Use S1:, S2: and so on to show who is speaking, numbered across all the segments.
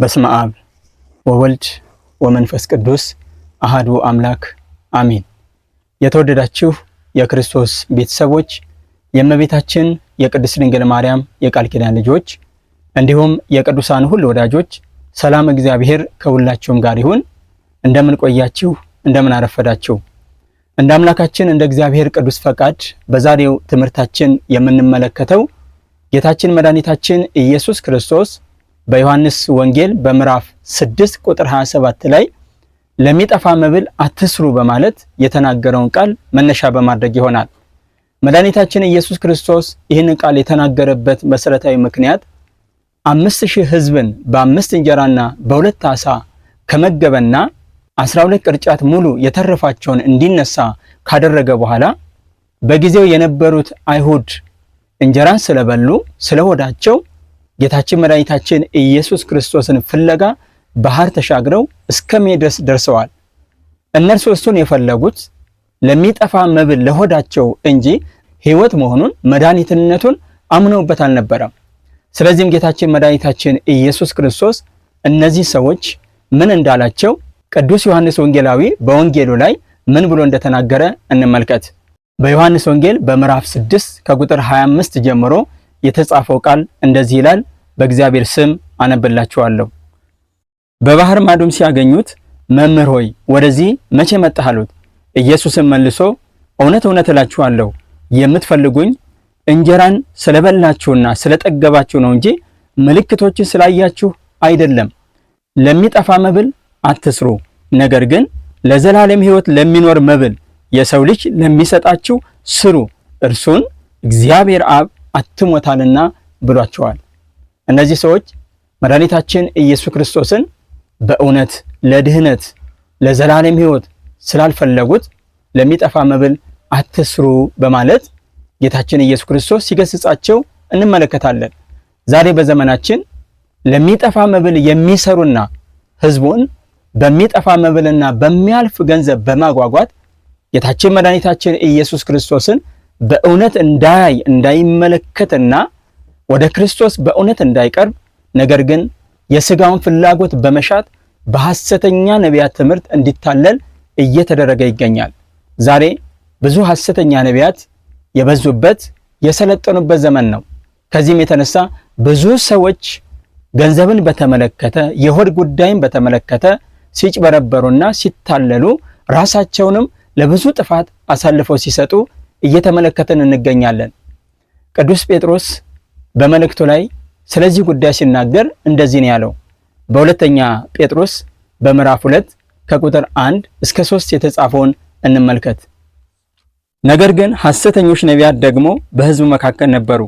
S1: በስመ አብ ወወልድ ወመንፈስ ቅዱስ አሃዱ አምላክ አሚን። የተወደዳችሁ የክርስቶስ ቤተሰቦች፣ የእመቤታችን የቅድስት ድንግል ማርያም የቃል ኪዳን ልጆች፣ እንዲሁም የቅዱሳን ሁሉ ወዳጆች፣ ሰላም እግዚአብሔር ከሁላችሁም ጋር ይሁን። እንደምን ቆያችሁ? እንደምን አረፈዳችሁ? እንደ አምላካችን እንደ እግዚአብሔር ቅዱስ ፈቃድ በዛሬው ትምህርታችን የምንመለከተው ጌታችን መድኃኒታችን ኢየሱስ ክርስቶስ በዮሐንስ ወንጌል በምዕራፍ 6 ቁጥር 27 ላይ ለሚጠፋ መብል አትስሩ በማለት የተናገረውን ቃል መነሻ በማድረግ ይሆናል። መድኃኒታችን ኢየሱስ ክርስቶስ ይህንን ቃል የተናገረበት መሰረታዊ ምክንያት 5,000 ሕዝብን በአምስት እንጀራና በሁለት ዓሣ ከመገበና 12 ቅርጫት ሙሉ የተረፋቸውን እንዲነሳ ካደረገ በኋላ፣ በጊዜው የነበሩት አይሁድ እንጀራን ስለበሉ ስለሆዳቸው ጌታችን መድኃኒታችን ኢየሱስ ክርስቶስን ፍለጋ ባህር ተሻግረው እስከ ድረስ ደርሰዋል። እነርሱ እሱን የፈለጉት ለሚጠፋ መብል ለሆዳቸው እንጂ ሕይወት መሆኑን መድኃኒትነቱን አምነውበት አልነበረም። ስለዚህም ጌታችን መድኃኒታችን ኢየሱስ ክርስቶስ እነዚህ ሰዎች ምን እንዳላቸው ቅዱስ ዮሐንስ ወንጌላዊ በወንጌሉ ላይ ምን ብሎ እንደተናገረ እንመልከት። በዮሐንስ ወንጌል በምዕራፍ 6 ከቁጥር 25 ጀምሮ የተጻፈው ቃል እንደዚህ ይላል። በእግዚአብሔር ስም አነብላችኋለሁ። በባህር ማዶም ሲያገኙት መምህር ሆይ፣ ወደዚህ መቼ መጣህ? አሉት። ኢየሱስም መልሶ እውነት እውነት እላችኋለሁ፣ የምትፈልጉኝ እንጀራን ስለበላችሁና ስለጠገባችሁ ነው እንጂ ምልክቶችን ስላያችሁ አይደለም። ለሚጠፋ መብል አትስሩ፣ ነገር ግን ለዘላለም ሕይወት ለሚኖር መብል የሰው ልጅ ለሚሰጣችሁ ስሩ፣ እርሱን እግዚአብሔር አብ አትሞታልና ብሏቸዋል። እነዚህ ሰዎች መድኃኒታችን ኢየሱስ ክርስቶስን በእውነት ለድህነት ለዘላለም ሕይወት ስላልፈለጉት ለሚጠፋ መብል አትስሩ በማለት ጌታችን ኢየሱስ ክርስቶስ ሲገስጻቸው እንመለከታለን። ዛሬ በዘመናችን ለሚጠፋ መብል የሚሰሩና ሕዝቡን በሚጠፋ መብልና በሚያልፍ ገንዘብ በማጓጓት ጌታችን መድኃኒታችን ኢየሱስ ክርስቶስን በእውነት እንዳያይ፣ እንዳይመለከትና ወደ ክርስቶስ በእውነት እንዳይቀርብ፣ ነገር ግን የስጋውን ፍላጎት በመሻት በሐሰተኛ ነቢያት ትምህርት እንዲታለል እየተደረገ ይገኛል። ዛሬ ብዙ ሐሰተኛ ነቢያት የበዙበት፣ የሰለጠኑበት ዘመን ነው። ከዚህም የተነሳ ብዙ ሰዎች ገንዘብን በተመለከተ፣ የሆድ ጉዳይን በተመለከተ ሲጭበረበሩና ሲታለሉ፣ ራሳቸውንም ለብዙ ጥፋት አሳልፈው ሲሰጡ እየተመለከትን እንገኛለን። ቅዱስ ጴጥሮስ በመልእክቱ ላይ ስለዚህ ጉዳይ ሲናገር እንደዚህ ነው ያለው። በሁለተኛ ጴጥሮስ በምዕራፍ 2 ከቁጥር 1 እስከ 3 የተጻፈውን እንመልከት። ነገር ግን ሐሰተኞች ነቢያት ደግሞ በሕዝቡ መካከል ነበሩ፣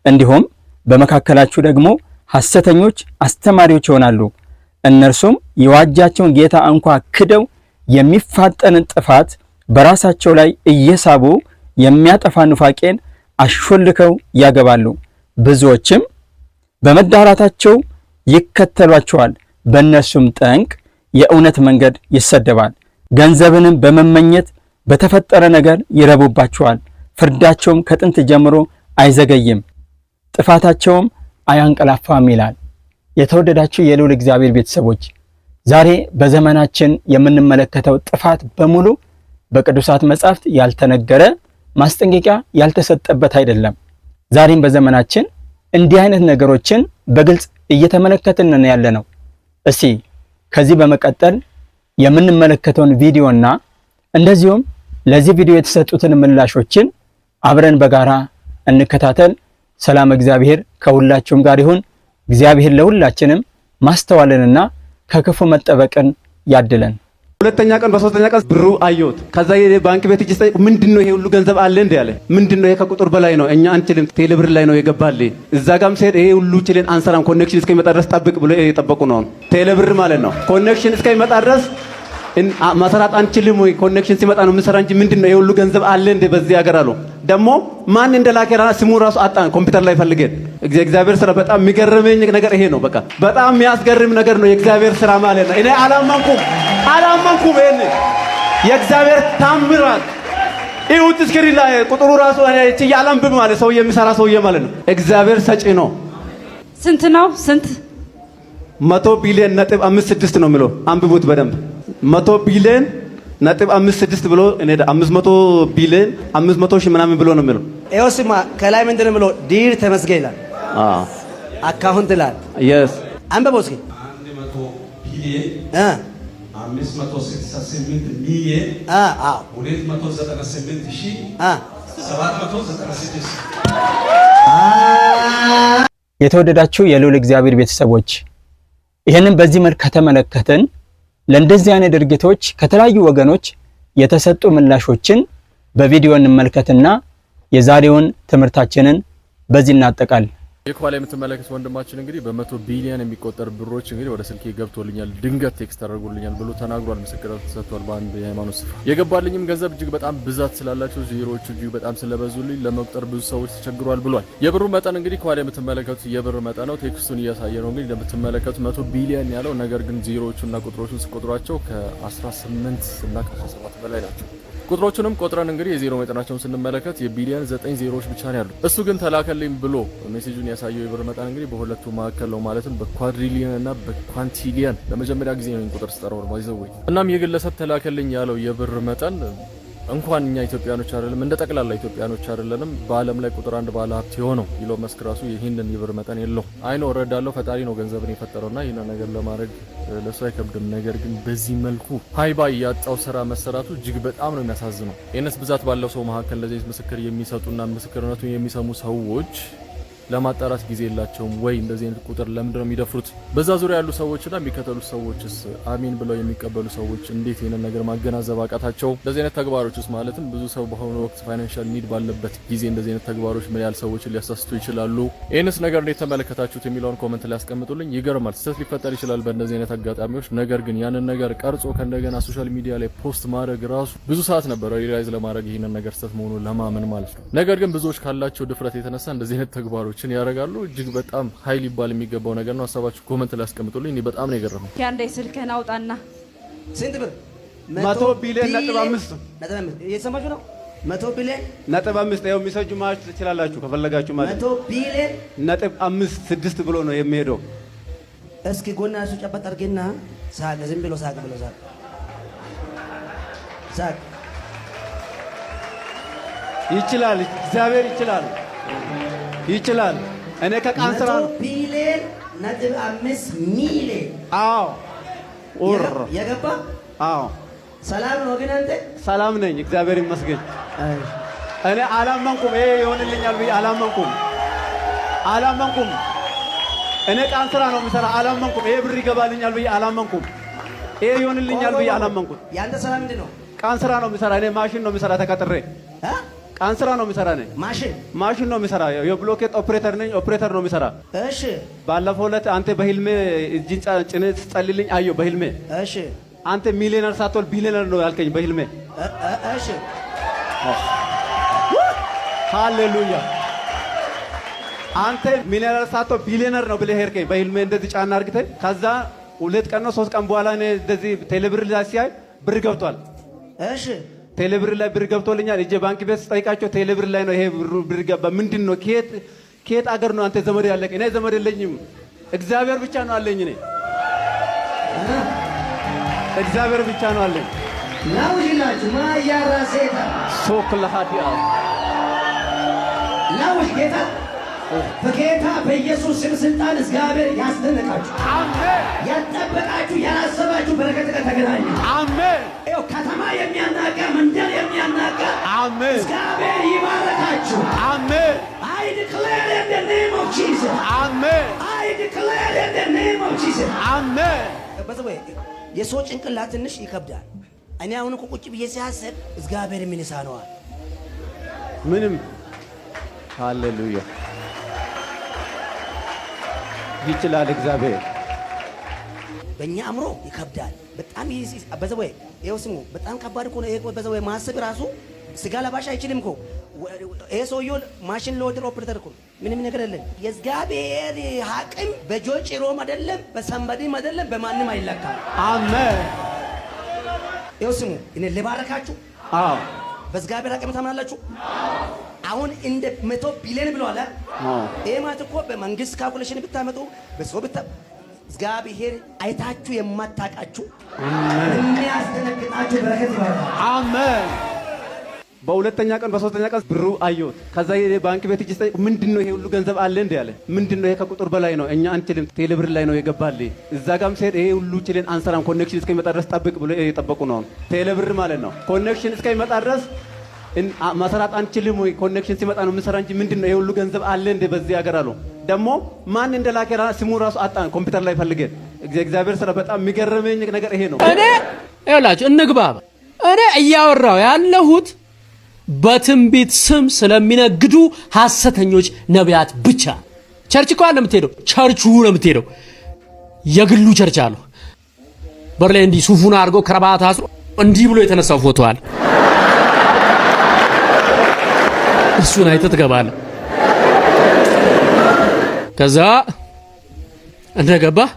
S1: እንዲሁም በመካከላችሁ ደግሞ ሐሰተኞች አስተማሪዎች ይሆናሉ። እነርሱም የዋጃቸውን ጌታ እንኳ ክደው የሚፋጠንን ጥፋት በራሳቸው ላይ እየሳቡ የሚያጠፋ ኑፋቄን አሾልከው ያገባሉ። ብዙዎችም በመዳራታቸው ይከተሏቸዋል። በእነርሱም ጠንቅ የእውነት መንገድ ይሰደባል። ገንዘብንም በመመኘት በተፈጠረ ነገር ይረቡባቸዋል። ፍርዳቸውም ከጥንት ጀምሮ አይዘገይም፣ ጥፋታቸውም አያንቀላፋም ይላል። የተወደዳችሁ የልዑል እግዚአብሔር ቤተሰቦች፣ ዛሬ በዘመናችን የምንመለከተው ጥፋት በሙሉ በቅዱሳት መጻሕፍት ያልተነገረ፣ ማስጠንቀቂያ ያልተሰጠበት አይደለም። ዛሬም በዘመናችን እንዲህ አይነት ነገሮችን በግልጽ እየተመለከትን ያለ ነው። እስቲ ከዚህ በመቀጠል የምንመለከተውን ቪዲዮና እንደዚሁም ለዚህ ቪዲዮ የተሰጡትን ምላሾችን አብረን በጋራ እንከታተል። ሰላም እግዚአብሔር ከሁላችሁም ጋር ይሁን። እግዚአብሔር ለሁላችንም ማስተዋልንና ከክፉ መጠበቅን ያድለን።
S2: ሁለተኛ ቀን በሶስተኛ ቀን ብሩ አየሁት። ከዛ የባንክ ቤት እጅ ስጠይቅ ምንድነው ይሄ ሁሉ ገንዘብ አለ እንዴ አለ። ምንድነው ይሄ? ከቁጥር በላይ ነው፣ እኛ አንችልም፣ ቴሌብር ላይ ነው የገባልኝ። እዛ ጋም ሲሄድ ይሄ ሁሉ ችልን አንሰራም፣ connection እስከሚመጣ ድረስ ጠብቅ ብሎ የጠበቁ ነው። ቴሌብር ማለት ነው። Connection እስከሚመጣ ድረስ ማሰራት አንችልም ወይ? Connection ሲመጣ ነው የምንሰራ እንጂ ምንድነው ይሄ ሁሉ ገንዘብ አለ እንዴ በዚህ ሀገር አሉ። ደግሞ ማን እንደላከ ስሙ ራሱ አጣን፣ ኮምፒውተር ላይ ፈልገን። የእግዚአብሔር ስራ በጣም የሚገርመኝ ነገር ይሄ ነው። በቃ በጣም የሚያስገርም ነገር ነው የእግዚአብሔር ስራ ማለት ነው። እኔ አላመንኩም፣ አላመንኩም። ይሄን የእግዚአብሔር ታምራት ይሁት screen ላይ ቁጥሩ ራሱ እኔ እቺ ያላንብብ ማለት ሰው የሚሰራ ሰውዬ ማለት ነው። እግዚአብሔር ሰጪ ነው።
S3: ስንት ነው? ስንት?
S2: 100 ቢሊዮን ነጥብ 56 ነው የሚለው። አንብቡት በደንብ። 100 ቢሊዮን ነጥብ 56 ብሎ እኔ 500 ቢሊዮን 500 ሺህ ምናምን ብሎ ነው የሚለው።
S3: ይኸው ስማ፣ ከላይ ምንድን ነው ብሎ dear ተመስገን ይላል። Account ይላል።
S2: Yes.
S3: አንብበው እስኪ።
S4: 100 ቢሊዮን 568 ሚሊዮን 298 ሺህ 796።
S1: የተወደዳችሁ የልዑል እግዚአብሔር ቤተሰቦች፣ ይህንን በዚህ መልክ ከተመለከትን ለእንደዚህ አይነት ድርጊቶች ከተለያዩ ወገኖች የተሰጡ ምላሾችን በቪዲዮ እንመልከትና የዛሬውን ትምህርታችንን በዚህ እናጠቃል።
S5: ይህ ከኋላ የምትመለከቱት ወንድማችን እንግዲህ በ100 ቢሊዮን የሚቆጠር ብሮች እንግዲህ ወደ ስልኬ ገብቶልኛል፣ ድንገት text ተደርጎልኛል ብሎ ተናግሯል። ምስክርነት ሰጥቷል። በአንድ የሃይማኖት ስፍራ የገባልኝም ገንዘብ እጅግ በጣም ብዛት ስላላቸው ዜሮዎቹ እጅግ በጣም ስለበዙልኝ ለመቁጠር ብዙ ሰዎች ተቸግሯል ብሏል። የብሩ መጠን እንግዲህ ከኋላ የምትመለከቱት የብር መጠን ነው። Text ኡን እያሳየ ነው። እንግዲህ እንደምትመለከቱት 100 ቢሊዮን ያለው ነገር ግን ዜሮዎቹና ቁጥሮቹን ስቆጥሯቸው ከ18 እና ከ17 በላይ ናቸው። ቁጥሮቹንም ቆጥረን እንግዲህ የዜሮ መጠናቸውን ስንመለከት የቢሊዮን 9 ዜሮዎች ብቻ ነው ያሉት። እሱ ግን ተላከልኝ ብሎ message ኡን ያሳየው የብር መጠን እንግዲህ በሁለቱ መካከል ነው፣ ማለትም በ quadrillion እና በ quintillion። ለመጀመሪያ ጊዜ ነው ቁጥር ስጠራው ነው by the way። እናም የግለሰብ ተላከልኝ ያለው የብር መጠን እንኳን እኛ ኢትዮጵያኖች አይደለም፣ እንደ ጠቅላላ ኢትዮጵያኖች አይደለንም፣ በዓለም ላይ ቁጥር አንድ ባለ ሀብት የሆነው ኢሎን መስክ ራሱ ይህንን የብር መጠን የለውም። I know፣ እረዳለሁ፣ ፈጣሪ ነው ገንዘብን የፈጠረውና ይህንን ነገር ለማድረግ ለሱ አይከብድም። ነገር ግን በዚህ መልኩ ሀይ ባይ ያጣው ስራ መሰራቱ እጅግ በጣም ነው የሚያሳዝነው። ይህንስ ብዛት ባለው ሰው መካከል ለዚህ ምስክር የሚሰጡና ምስክርነቱን የሚሰሙ ሰዎች ለማጣራት ጊዜ የላቸውም ወይ? እንደዚህ አይነት ቁጥር ለምንድን ነው የሚደፍሩት? በዛ ዙሪያ ያሉ ሰዎችና የሚከተሉት ሰዎችስ፣ አሚን ብለው የሚቀበሉ ሰዎች እንዴት ይህንን ነገር ማገናዘብ አቃታቸው? እንደዚህ አይነት ተግባሮች ውስጥ ማለትም ብዙ ሰው በአሁኑ ወቅት financial need ባለበት ጊዜ እንደዚህ አይነት ተግባሮች ምን ያህል ሰዎችን ሊያሳስቱ ይችላሉ? ይህንስ ነገር እንዴት ተመለከታችሁት የሚለውን comment ላይ ያስቀምጡልኝ። ይገርማል። ስህተት ሊፈጠር ይችላል በእንደዚህ አይነት አጋጣሚዎች። ነገር ግን ያንን ነገር ቀርጾ ከእንደገና social media ላይ post ማድረግ ራሱ ብዙ ሰዓት ነበረ realize ለማድረግ፣ ይህንን ነገር ስህተት መሆኑን ለማመን ማለት ነው። ነገር ግን ብዙዎች ካላቸው ድፍረት የተነሳ እንደዚህ አይነት ተግባሮችን ያደርጋሉ። እጅግ በጣም ሀይ ሊባል የሚገባው ነገር ነው። ሀሳባችሁ comment ላይ አስቀምጡልኝ። እኔ በጣም ነው የገረመው።
S6: አንዴ ስልክህን አውጣና።
S3: ስንት ብር?
S2: 100 ቢሊዮን ነጥብ 5።
S3: ነጥብ 5። እየተሰማችሁ ነው? 100 ቢሊዮን
S2: ነጥብ 5። ይኸው message ኡ ማለት ትችላላችሁ ከፈለጋችሁ ማለት።
S3: 100 ቢሊዮን
S2: ነጥብ 56 ብሎ ነው የሚሄደው።
S3: እስኪ ጎና እሱ ጨበጥ አድርጌና ሳቅ፣ ዝም ብሎ ሳቅ ብሎ ሳቅ ሳቅ።
S2: ይችላል፣ እግዚአብሔር ይችላል፣ ይችላል። እኔ ከቃን ስራ
S3: መቶ ቢሊዮን ነጥብ 5 ሚሊዮን።
S2: አዎ ኡር።
S3: የገባ
S2: አዎ።
S3: ሰላም ነው ግን አንተ?
S2: ሰላም ነኝ፣ እግዚአብሔር ይመስገን። እኔ አላመንኩም፣ ይሄ ይሆንልኛል ብዬ አላመንኩም፣ አላመንኩም። እኔ ቃን ስራ ነው የምሰራ፣ አላመንኩም። ይሄ ብር ይገባልኛል ብዬ አላመንኩም። ይሄ ይሆንልኛል ብዬ አላመንኩም።
S3: ያንተ ስራ ምንድን ነው?
S2: ቃን ስራ ነው የምሰራ። እኔ ማሽን ነው የምሰራ ተቀጥሬ።
S3: እ?
S2: ቃን ስራ ነው የምሰራ እኔ።
S3: ማሽን?
S2: ማሽን ነው የምሰራ። የብሎኬት ኦፕሬተር ነኝ። ኦፕሬተር ነው የምሰራ። ባለፈው ዕለት አንተ በህልሜ እጅን ጭነህ ስትጸልይልኝ አየሁ በህልሜ። አንተ ሚሊዮነር ሳትሆን ቢሊዮነር ነው ያልከኝ በህልሜ።
S3: እሺ።
S2: ሃሌሉያ። አንተ ሚሊዮነር ሳትሆን ቢሊዮነር ነው ብለህ ሄድከኝ በህልሜ እንደዚህ ጫና አርግተህ። ከዛ 2 ቀን ነው 3 ቀን በኋላ እኔ እንደዚህ ቴሌብር ላይ ሲያይ ብር ገብቷል። ቴሌብር ላይ ብር ገብቶልኛል። እጄ ባንክ ቤት ስጠይቃቸው ቴሌብር ላይ ነው ይሄ ብር ገባ። ምንድን ነው? ከየት ከየት አገር ነው አንተ ዘመድ ያለህ? እኔ ዘመድ የለኝም። እግዚአብሔር ብቻ ነው አለኝ። እኔ እግዚአብሔር ብቻ ነው አለኝ።
S3: ላውጅላችሁ ማያራ ሴታ።
S2: ሶክለሃዲያ።
S3: ላውጅ ጌታ በጌታ በኢየሱስ ስም ስልጣን እግዚአብሔር ያስደነቃችሁ፣ ያልጠበቃችሁ፣ ያላሰባችሁ በረከት ጋር ተገናኙ።
S2: አሜን።
S3: ይኸው ከተማ የሚያናጋ፣ መንደር የሚያናጋ እግዚአብሔር ይባረካችሁ።
S2: አሜን።
S3: I declare in the name of Jesus.
S2: አሜን።
S3: I declare in the name of Jesus.
S2: አሜን።
S3: By the way፣ የሰው ጭንቅላት ትንሽ ይከብዳል። እኔ አሁን እኮ ቁጭ ብዬ ሲያስብ እግዚአብሔር ምን ይሳነዋል?
S2: ምንም። ሃሌሉያ፣ ይችላል እግዚአብሔር።
S3: በእኛ አእምሮ ይከብዳል። በጣም by the way፣ ይኸው ስሙ፣ በጣም ከባድ እኮ ነው። ይሄ by the way ማሰብ ራሱ ስጋ ለባሽ አይችልም እኮ። ይሄ ሰውዬው machine loader operator እኮ ነው። ምንም ነገር የለም። የእግዚአብሔር አቅም በጆ ጭሮም አይደለም፣ በ somebody ም አይደለም፣ በማንም አይለካም።
S2: አሜን።
S3: ይኸው ስሙ፣ እኔ ልባረካችሁ።
S2: አዎ።
S3: በእግዚአብሔር አቅም ታምናላችሁ? አሁን እንደ 100 ቢሊዮን ብለዋል አይደል?
S2: አዎ።
S3: ይሄ ማለት እኮ በመንግስት calculation ብታመጡ፣ በሰው ብታ እግዚአብሔር አይታችሁ የማታውቃችሁ የሚያስደነግጣችሁ በረከት ይባርካል።
S2: አሜን። በሁለተኛ ቀን በሶስተኛ ቀን ብሩ አየሁት። ከዛ የባንክ ቤት እጅ ስጠይቅ ምንድን ነው ይሄ ሁሉ ገንዘብ አለ እንዴ አለ። ምንድን ነው ይሄ ከቁጥር በላይ ነው፣ እኛ አንችልም፣ ቴሌብር ላይ ነው የገባልኝ። እዛ ጋም ሲሄድ ይሄ ሁሉ ችልን አንሰራም፣ connection እስከሚመጣ ድረስ ጠብቅ ብሎ የጠበቁ ነው። ቴሌብር ማለት ነው። Connection እስከሚመጣ ድረስ መሰራት አንችልም ወይ connection ሲመጣ ነው የምንሰራ እንጂ ምንድን ነው ይሄ ሁሉ ገንዘብ አለ እንዴ በዚህ ሀገር አሉ። ደግሞ ማን እንደላከ ስሙ ራሱ አጣን፣ ኮምፒውተር ላይ ፈልገን። እግዚአብሔር ስራ በጣም የሚገርመኝ ነገር ይሄ ነው።
S6: እኔ ይኸውላችሁ እንግባባ። እኔ እያወራው ያለሁት በትንቢት ስም ስለሚነግዱ ሐሰተኞች ነቢያት ብቻ። Church እኮ አለ የምትሄደው፣ ቸርቹ ነው የምትሄደው። የግሉ church አለው። በር ላይ እንዲህ ሱፉን አድርጎ ከረባት አስሮ እንዲህ ብሎ የተነሳው ፎቶ አለ። እሱን አይተህ ትገባለህ። ከዛ እንደገባህ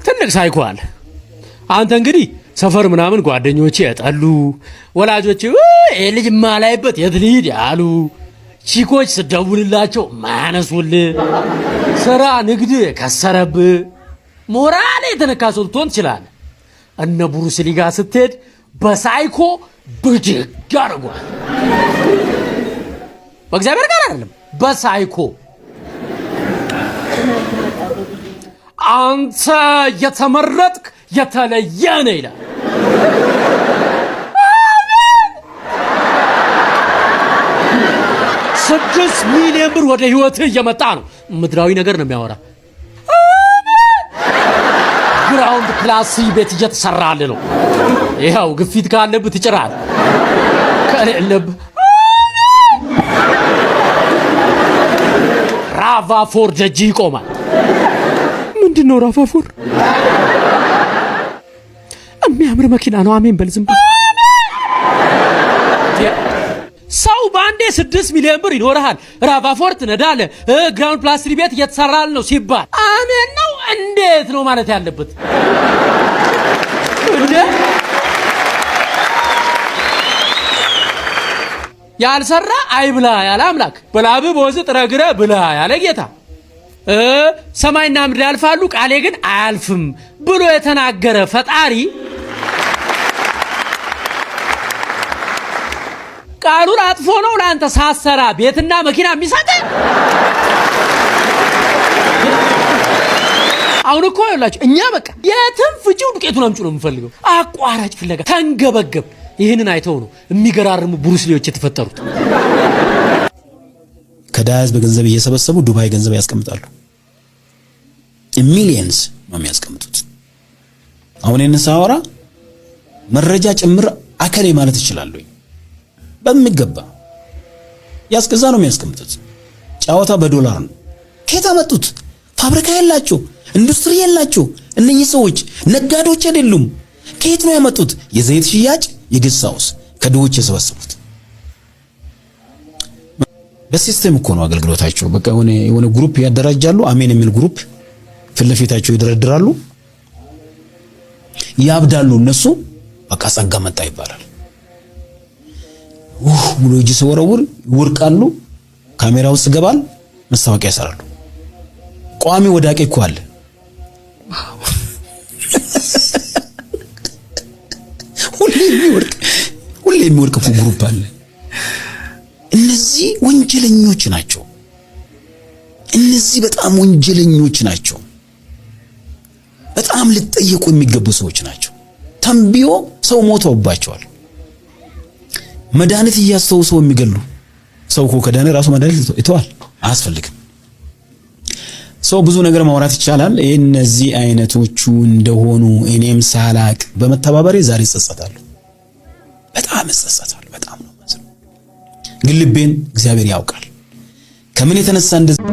S6: ትልቅ ሳይኮ አለ። አንተ እንግዲህ ሰፈር ምናምን ጓደኞቼ የጠሉ፣ ወላጆቼ ይሄ ልጅ ማላይበት የት ልሂድ ያሉ፣ ቺኮች ስደውልላቸው ማያነሱልህ፣ ስራ ንግድ የከሰረብህ፣ ሞራል የተነካ ሰው ልትሆን ትችላለህ። እነ ብሩስሊ ጋር ስትሄድ በሳይኮ ብድግ አድርጓል። በእግዚአብሔር ጋር አይደለም፣ በሳይኮ። አንተ የተመረጥክ የተለየ ነህ ይላል። 6 ሚሊዮን ብር ወደ ህይወትህ እየመጣ ነው። ምድራዊ ነገር ነው የሚያወራ። Ground plus ቤት እየተሰራልህ ነው። ይኸው ግፊት ካለብህ ትጭራለህ፣ ከሌለብህ RAV4 ደጅ ይቆማል። ምንድን ነው RAV4? የሚያምር መኪና ነው። አሜን በል ዝም በል። ሰው በአንዴ 6 ሚሊዮን ብር ይኖርሃል፣ RAV4 ትነዳለህ፣ ground plus 3 ቤት እየተሰራልህ ነው ሲባል አሜን ነው እንዴት ነው ማለት ያለበት? እንዴ ያልሰራ አይብላ ያለ አምላክ፣ በላብህ በወዝህ ጥረህ ግረህ ብላ ያለ ጌታ፣ ሰማይና ምድር ያልፋሉ ቃሌ ግን አያልፍም ብሎ የተናገረ ፈጣሪ ቃሉን አጥፎ ነው ለአንተ ሳሰራ ቤትና መኪና የሚሰጥህ? አሁን እኮ ይኸውላችሁ እኛ በቃ የትም ፍጪው ዱቄቱን አምጪው ነው የምንፈልገው። አቋራጭ ፍለጋ ተንገበገብ። ይህንን አይተው ነው የሚገራርሙ ብሩስሊዎች የተፈጠሩት።
S7: ከድሃ ህዝብ ገንዘብ እየሰበሰቡ ዱባይ ገንዘብ ያስቀምጣሉ። Millions ነው የሚያስቀምጡት። አሁን ይህንን ሳወራ መረጃ ጭምር አከሌ ማለት እችላለሁ። በሚገባ ያስገዛ ነው የሚያስቀምጡት። ጨዋታ በዶላር ነው። ከየት አመጡት? ፋብሪካ የላቸው፣ ኢንዱስትሪ የላቸው። እነኚህ ሰዎች ነጋዴዎች አይደሉም። ከየት ነው ያመጡት? የዘይት ሽያጭ፣ የ guest house ከድሆች የሰበሰቡት። በ system እኮ ነው አገልግሎታቸው። በቃ የሆነ group ያደራጃሉ። አሜን የሚል group ፊት ለፊታቸው ይደረድራሉ፣ ያብዳሉ። እነሱ በቃ ጸጋ መጣ ይባላል። ብሎ እጅ ሲወረውር ይወርቃሉ። ካሜራ ውስጥ ገባል፣ መስታወቂያ ይሰራሉ። ቋሚ ወዳቂ እኮ አለ። ሁሌ የሚወድቅ እኮ group አለ። እነዚህ ወንጀለኞች ናቸው። እነዚህ በጣም ወንጀለኞች ናቸው። በጣም ሊጠየቁ የሚገቡ ሰዎች ናቸው። ተንብዮ ሰው ሞተውባቸዋል። መድኃኒት እያስተው ሰው የሚገሉ ሰው እኮ ከዳነ ራሱ መድኃኒት ይተዋል፣ አያስፈልግም። ሰው ብዙ ነገር ማውራት ይቻላል። እነዚህ አይነቶቹ እንደሆኑ እኔም ሳላቅ በመተባበሬ ዛሬ እጸጸታለሁ፣ በጣም እጸጸታለሁ። በጣም ነው ግን ልቤን እግዚአብሔር ያውቃል ከምን የተነሳ እንደዚህ